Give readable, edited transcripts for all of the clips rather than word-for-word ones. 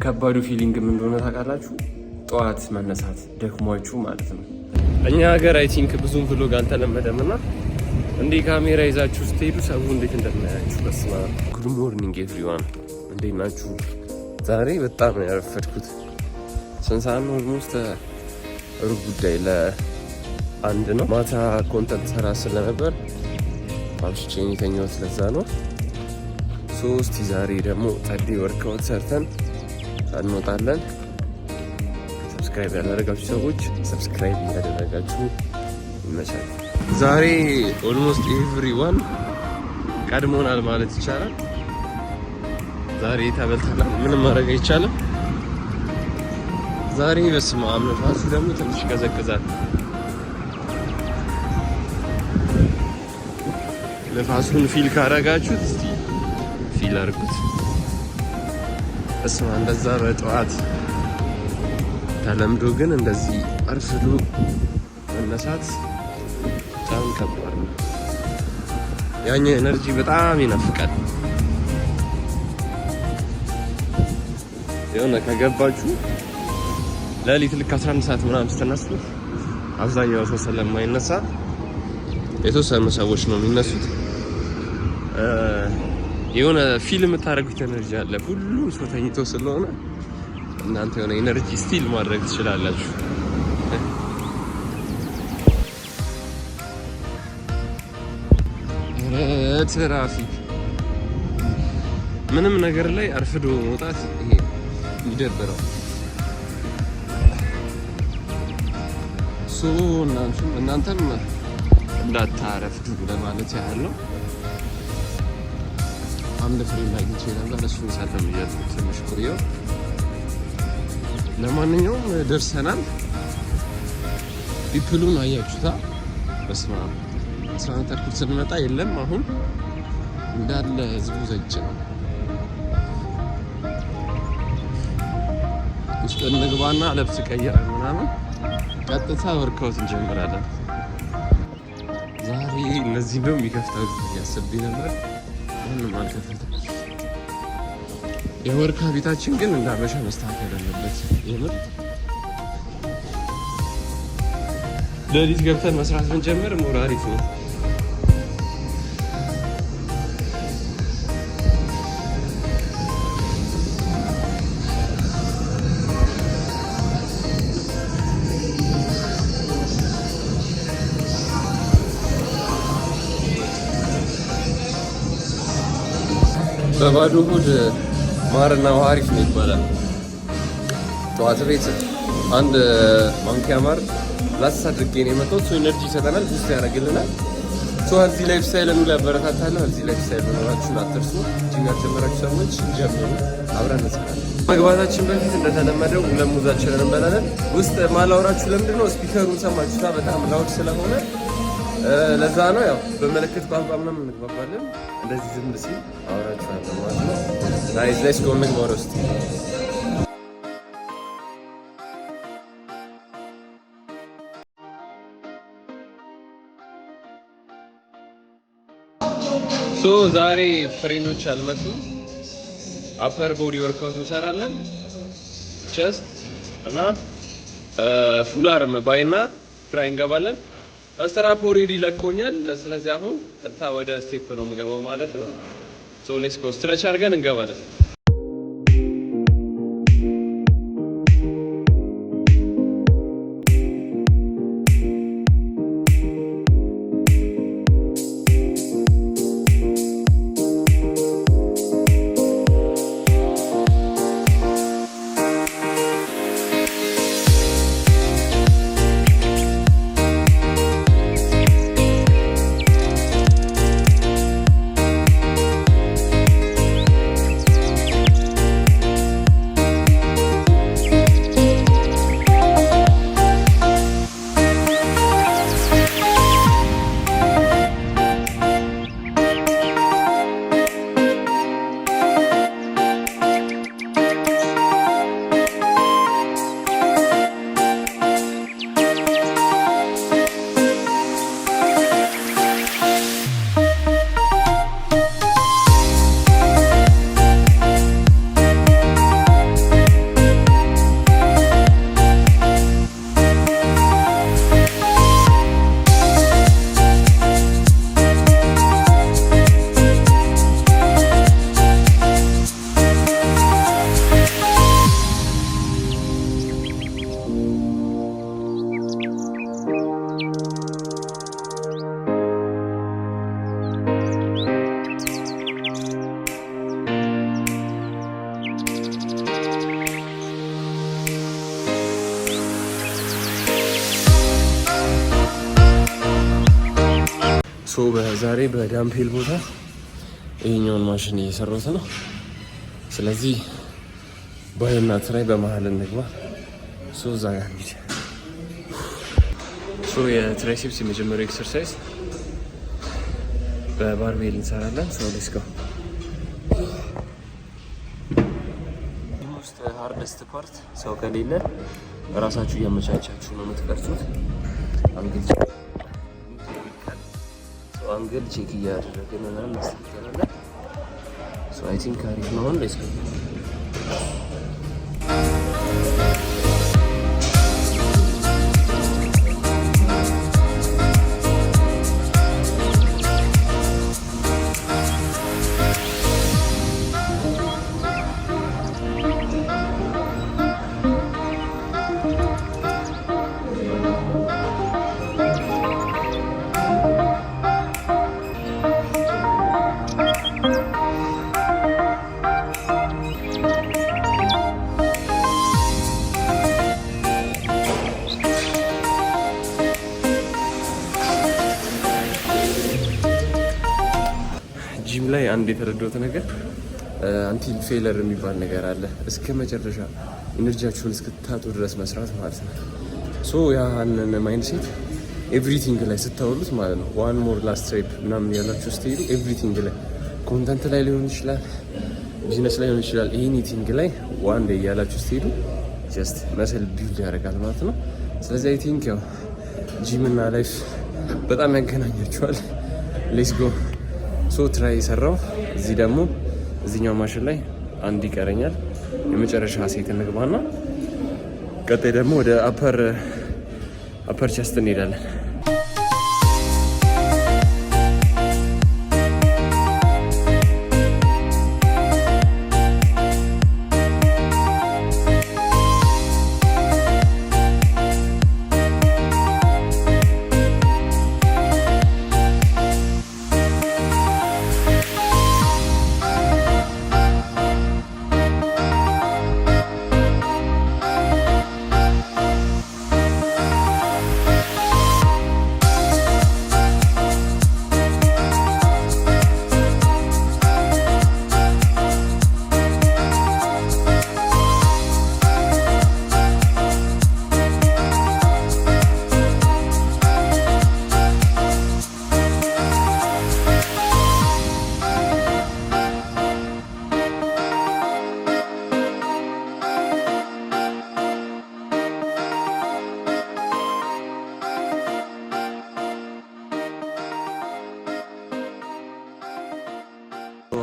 ከባዱ feeling ምን እንደሆነ ታውቃላችሁ? ጠዋት መነሳት ደክሟችሁ ማለት ነው። እኛ ሀገር I think ብዙም vlog አልተለመደም እና እንዲህ ካሜራ ይዛችሁ ስትሄዱ ሰው እንዴት እንደሚያያችሁ በስመ አብ። Good morning everyone፣ እንዴት ናችሁ? ዛሬ በጣም ነው ያረፈድኩት። ስንት ሰዓት ነው? Almost 12:45 ነው። ማታ content ሰራ ስለነበር አምሽቼ ነው የተኛሁት፣ ለዛ ነው። ሶስት ዛሬ ደግሞ ጸዴ workout ሰርተን እንወጣለን። Subscribe ያላደረጋችሁ ሰዎች subscribe እያደረጋችሁ ይመቻል። ዛሬ almost everyone ቀድሞናል ማለት ይቻላል። ዛሬ ተበልተናል፣ ምንም ማድረግ አይቻልም። ዛሬ በስመ አብ ነፋሱ ደግሞ ትንሽ ይቀዘቅዛል። ነፋሱን feel ካረጋችሁት እስቲ feel አድርጉት። እስማ እንደዛ በጠዋት ተለምዶ ግን እንደዚህ አርፍዶ መነሳት በጣም ከባድ ነው። ያኛው energy በጣም ይናፍቃል። የሆነ ከገባችሁ ሌሊት ልክ 11 ሰዓት ምናምን ስትነሱ አብዛኛው ሰው ስለማይነሳ የተወሰኑ ሰዎች ነው የሚነሱት። የሆነ feel የምታደርጉት energy አለ። ሁሉም ሰው ተኝቶ ስለሆነ እናንተ የሆነ energy steal ማድረግ ትችላላችሁ። ትራፊክ ምንም ነገር ላይ አርፍዶ መውጣት ይሄ የሚደብረው። So እናንተም እንዳታረፍዱ ለማለት ያህል ነው። አንድ friend አግኝቼ ነበር። እሱን ሰላም እያልኩት ትንሽ ቆየሁ። ለማንኛውም ደርሰናል። People ኡን አያችሁታ? በስመ አብ፣ 11:30 ስንመጣ የለም። አሁን እንዳለ ህዝቡ ዘጭ ነው። ውስጥ እንግባና ልብስ ቀይረን ምናምን ቀጥታ workout እንጀምራለን። ዛሬ እነዚህ እንደውም ይከፍታሉ እያሰብኝ ነበር። ማንም አልከፈተም። የ work habit ኣችን ግን እንደ አበሻ መስተካከል አለበት። የምር ሌሊት ገብተን መስራት ብንጀምር more አሪፍ ነው። በባዶ ሆድ ማርና ውሃ አሪፍ ነው ይባላል። ጠዋት ቤት አንድ ማንኪያ ማር ላስ አድርጌ ነው የመጣሁት። So energy ይሰጠናል፣ boost ያደርግልናል። So healthy lifestyle ን ያበረታታለሁ። Healthy lifestyle መኖራችሁን አትርሱ። ጂም ያልጀመራችሁ ሰዎች ጀምሩ፣ አብረን እንሰራለን። መግባታችን በፊት እንደተለመደው ሁለት ሙዛችንን እንበላለን። ውስጥ ማላወራችሁ ለምንድን ነው? Speaker ኡን ሰማችሁታ፣ በጣም loud ስለሆነ ለዛ ነው። ያው በምልክት ቋንቋ ምናምን እንግባባለን። እንደዚህ ዝም ሲል አወራችኋለሁ ማለት ነው። Nice, let's go፣ እንግባ ወደ ውስጥ። So ዛሬ friend ኦች አልመጡም። Upper body workout እንሰራለን። Chest እና full arm bi ና tri እንገባለን። Strap already ለቆኛል። ስለዚህ አሁን ቀጥታ ወደ step ነው የምገባው ማለት ነው። So let's go፣ stretch አድርገን እንገባለን። So ዛሬ በ dumbbell ቦታ ይሄኛውን ማሽን እየሰሩት ነው። ስለዚህ bi ና tri በመሀል እንግባ። So እዛ ጋር እንሂድ። So የ triceps የመጀመሪያው exercise በ barbell እንሰራለን። So let's go። ውስጥ hardest part ሰው ከሌለ ራሳችሁ እያመቻቻችሁ ነው የምትቀርጹት። Angle check እያደረግን ምናምን እናስተካክላለን። I think አሪፍ ነው። አሁን let's go። ጂም ላይ አንድ የተረዳሁት ነገር until failure የሚባል ነገር አለ። እስከ መጨረሻ energy ያችሁን እስክታጡ ድረስ መስራት ማለት ነው። So ያንን mindset everything ላይ ስታውሉት ማለት ነው፣ one more last rep ምናምን ያላችሁ ስትሄዱ፣ everything ላይ፣ content ላይ ሊሆን ይችላል፣ ቢዝነስ ላይ ሊሆን ይችላል፣ anything ላይ one day እያላችሁ ስትሄዱ just muscle build ያደርጋል ማለት ነው። ስለዚህ I think ያው ጂም እና life በጣም ያገናኛቸዋል። Let's go። So tri የሰራው እዚህ ደግሞ እዚኛው ማሽን ላይ አንድ ይቀረኛል። የመጨረሻ set እንግባና ቀጣይ ደግሞ ወደ upper chest እንሄዳለን።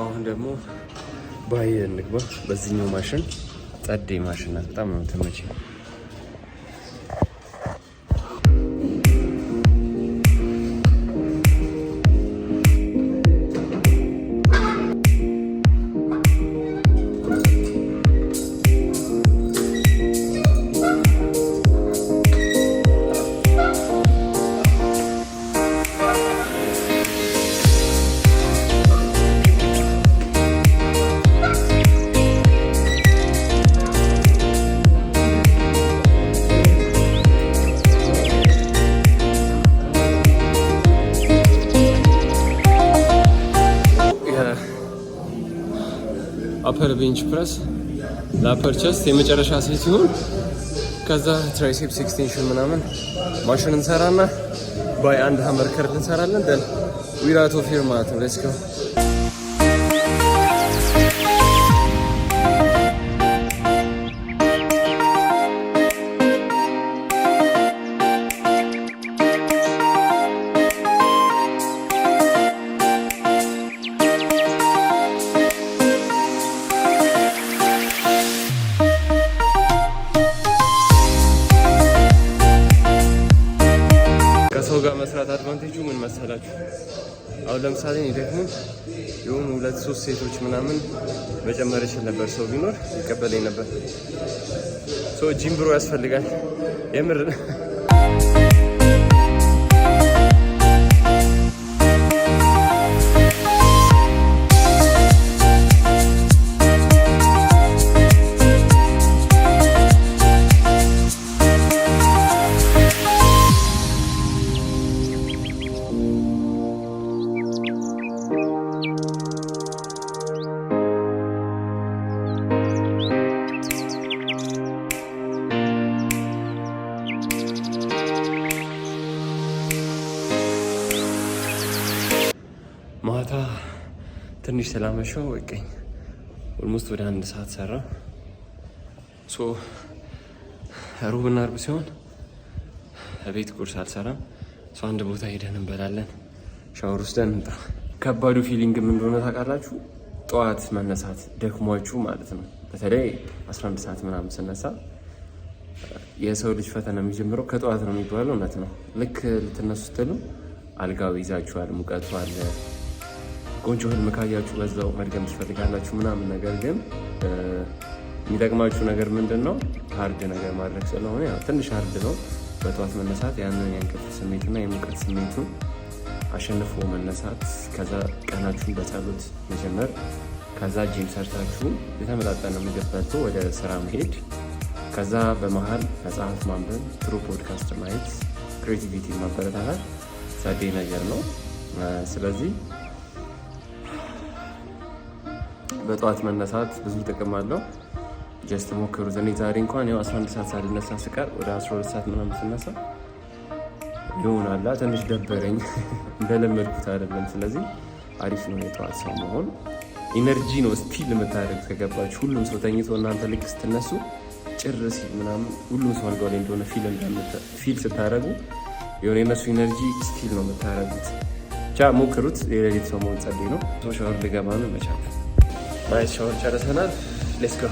አሁን ደግሞ bi እንግባ። በዚህኛው ማሽን፣ ጸዴ ማሽን ናት። በጣም ነው የምትመቸኝ። Upper bench press ለ upper chest የመጨረሻ set ሲሆን ከዛ triceps extension ምናምን ማሽን እንሰራና bi አንድ hammer curl እንሰራለን። Then we're out of here ማለት ነው። Let's go። ከሰው ጋር መስራት advantage ኡ ምን መሰላችሁ? አሁን ለምሳሌ እኔ ደግሞ የሆኑ ሁለት ሶስት set ኦች ምናምን መጨመር እችል ነበር። ሰው ቢኖር ይቀበለኝ ነበር። So gym bro ያስፈልጋል የምር። ትንሽ ስላመሸው በቃኝ። Almost ወደ 1 ሰዓት ሰራ። So ሩብና አርብ ሲሆን ቤት ቁርስ አልሰራም። So አንድ ቦታ ሄደን እንበላለን። ሻወር ወስደን እንምጣ። ከባዱ feeling ምን እንደሆነ ታውቃላችሁ? ጠዋት መነሳት ደክሟችሁ ማለት ነው። በተለይ 11 ሰዓት ምናምን ስነሳ የሰው ልጅ ፈተና የሚጀምረው ከጠዋት ነው የሚባለው እውነት ነው። ልክ ልትነሱ ስትሉ አልጋው ይዛችኋል፣ ሙቀቱ አለ፣ ቆንጆ ህልም ካያችሁ በዛው መድገም ትፈልጋላችሁ ምናምን። ነገር ግን የሚጠቅማችሁ ነገር ምንድን ነው? Hard ነገር ማድረግ ስለሆነ ያው ትንሽ hard ነው በጠዋት መነሳት። ያንን የእንቅልፍ ስሜትና የሙቀት ስሜቱን አሸንፎ መነሳት፣ ከዛ ቀናችሁን በጸሎት መጀመር፣ ከዛ ጂም ሰርታችሁ የተመጣጠነ ምግብ በልቶ ወደ ስራ መሄድ፣ ከዛ በመሀል መጽሐፍ ማንበብ፣ ጥሩ ፖድካስት ማየት፣ creativity ማበረታታት ጸዴ ነገር ነው። ስለዚህ በጠዋት መነሳት ብዙ ጥቅም አለው። Just ሞክሩት። እኔ ዛሬ እንኳን ያው 11 ሰዓት ሳልነሳ ስቀር ወደ 12 ሰዓት ምናምን ስነሳ ይሆናላ ትንሽ ደበረኝ፣ እንደለመድኩት አይደለም። ስለዚህ አሪፍ ነው የጠዋት ሰው መሆን። Energy ነው steal የምታደርጉት ከገባችሁ። ሁሉም ሰው ተኝቶ እናንተ ልክ ስትነሱ ጭር ሲል ምናምን ሁሉም ሰው አልጋው ላይ እንደሆነ feel ስታደርጉ የሆነ የነሱ energy steal ነው የምታደርጉት። ብቻ ሞክሩት። የሌሊት ሰው መሆን ጸዴ ነው። ሻወር ልገባ ነው። መቻችሁ nice። ሻወር ጨርሰናል። Let's go።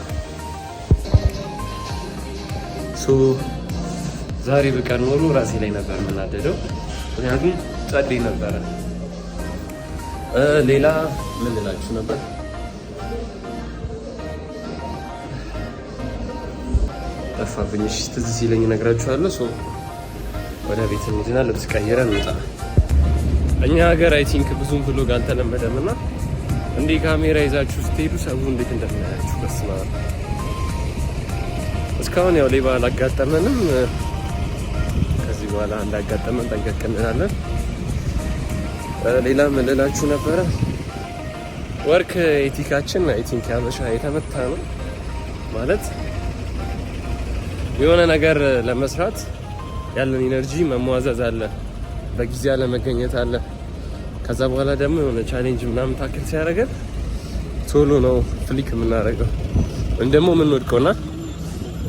So ዛሬ ብቀር ኖሮ ራሴ ላይ ነበር የምናደደው፣ ምክንያቱም ጸዴ ነበረ። ሌላ ምን ልላችሁ ነበር? ጠፋብኝ። እሺ ትዝ ሲለኝ እነግራችኋለሁ። So ወደ ቤት እንሂድና ልብስ ቀይረን እንውጣ። እኛ ሀገር I think ብዙም vlog አልተለመደም እና እንዲህ ካሜራ ይዛችሁ ስትሄዱ ሰው እንዴት እንደሚያያችሁ በስመ አብ። እስካሁን ያው ሌባ አላጋጠመንም። ከዚህ በኋላ እንዳጋጠመን ጠንቀቅ እንላለን። ሌላ ምን ልላችሁ ነበረ? Work ethic ኣችን I think ያበሻ የተመታ ነው። ማለት የሆነ ነገር ለመስራት ያለን energy መሟዘዝ አለ፣ በጊዜ አለመገኘት አለ። ከዛ በኋላ ደግሞ የሆነ challenge ምናምን tackle ሲያደርገን ቶሎ ነው flick የምናደርገው ወይም ደግሞ የምንወድቀውና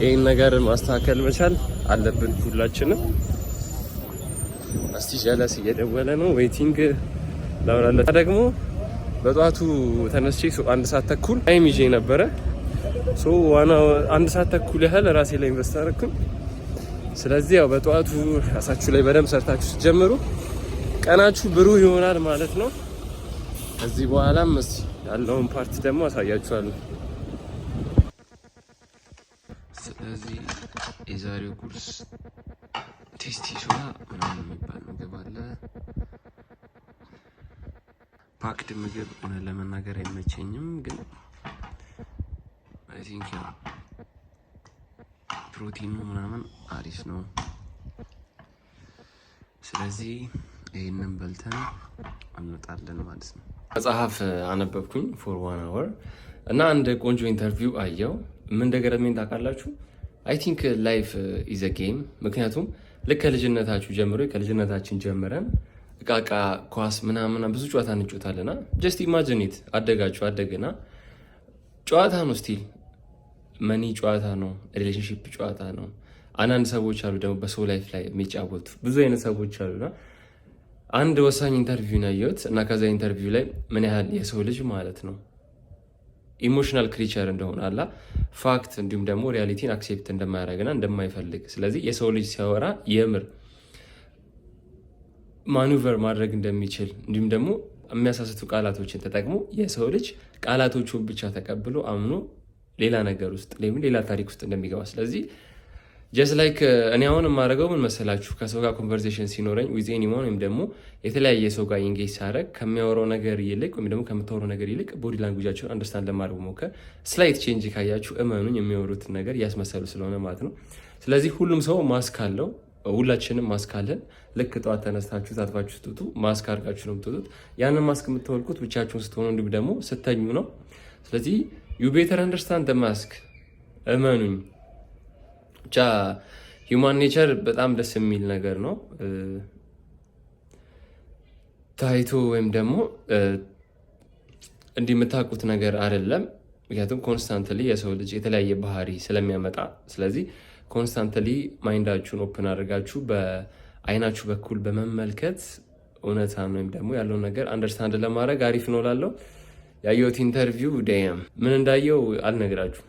ይህን ነገር ማስተካከል መቻል አለብን ሁላችንም። እስቲ ጀለስ እየደወለ ነው፣ waiting ላውራለት። ደግሞ በጠዋቱ ተነስቼ 1 ሰዓት ተኩል time ይዤ ነበረ። So ዋና 1 ሰዓት ተኩል ያህል ራሴ ላይ invest አደረኩኝ። ስለዚህ ያው በጠዋቱ ራሳችሁ ላይ በደንብ ሰርታችሁ ስትጀምሩ ቀናችሁ ብሩህ ይሆናል ማለት ነው። ከዚህ በኋላም እስቲ ያለውን part ደግሞ አሳያችኋለሁ። ስለዚህ የዛሬው ቁርስ Tasty ሶያ ምናምን የሚባል ምግብ አለ። Packed ምግብ እውነት ለመናገር አይመቸኝም፣ ግን I think ያው ፕሮቲኑ ምናምን አሪፍ ነው። ስለዚህ ይህንን በልተን እንወጣለን ማለት ነው። መጽሐፍ አነበብኩኝ for one hour እና አንድ ቆንጆ interview አየው። ምን እንደገረመኝ ታውቃላችሁ? I think life is a game። ምክንያቱም ልክ ከልጅነታችሁ ጀምሮ ከልጅነታችን ጀምረን እቃቃ ኳስ ምናምን ብዙ ጨዋታ እንጫወታለና just imagine it አደጋችሁ አደግና ጨዋታ ነው፣ still money ጨዋታ ነው፣ relationship ጨዋታ ነው። አንዳንድ ሰዎች አሉ ደግሞ በሰው life ላይ የሚጫወቱ ብዙ አይነት ሰዎች አሉና አንድ ወሳኝ interview ነው ያየሁት እና ከዛ interview ላይ ምን ያህል የሰው ልጅ ማለት ነው emotional creature እንደሆነ አላ fact እንዲሁም ደግሞ reality ን accept እንደማያደርግና እንደማይፈልግ፣ ስለዚህ የሰው ልጅ ሲያወራ የምር maneuver ማድረግ እንደሚችል እንዲሁም ደግሞ የሚያሳስቱ ቃላቶችን ተጠቅሞ የሰው ልጅ ቃላቶቹን ብቻ ተቀብሎ አምኖ ሌላ ነገር ውስጥ ሌላ ታሪክ ውስጥ እንደሚገባ። ስለዚህ just like እኔ አሁን የማደርገው ምን መሰላችሁ? ከሰው ጋር conversation ሲኖረኝ with anyone ወይም ደግሞ የተለያየ ሰው ጋር engage ሳደርግ ከሚያወራው ነገር ይልቅ ወይም ደግሞ ከምታወራው ነገር ይልቅ body language ኣቸውን understand ለማድረግ ሞከር። Slight change ካያችሁ እመኑኝ የሚያወሩትን ነገር እያስመሰሉ ስለሆነ ማለት ነው። ስለዚህ ሁሉም ሰው ማስክ አለው። ሁላችንም ማስክ አለን። ልክ ጠዋት ተነስታችሁ ታጥባችሁ ስትወጡ ማስክ አድርጋችሁ ነው የምትወጡት። ያንን ማስክ የምታወልቁት ብቻችሁን ስትሆኑ እንዲሁም ደግሞ ስተኙ ነው። ስለዚህ you better understand mask፣ እመኑኝ። ብቻ human nature በጣም ደስ የሚል ነገር ነው። ታይቶ ወይም ደግሞ እንዲህ የምታውቁት ነገር አይደለም። ምክንያቱም constantly የሰው ልጅ የተለያየ ባህሪ ስለሚያመጣ፣ ስለዚህ constantly mind ኣችሁን open አድርጋችሁ በአይናችሁ በኩል በመመልከት እውነታን ወይም ደግሞ ያለውን ነገር understand ለማድረግ አሪፍ ነው ላለው። ያየሁት interview፣ damn፣ ምን እንዳየው አልነግራችሁ።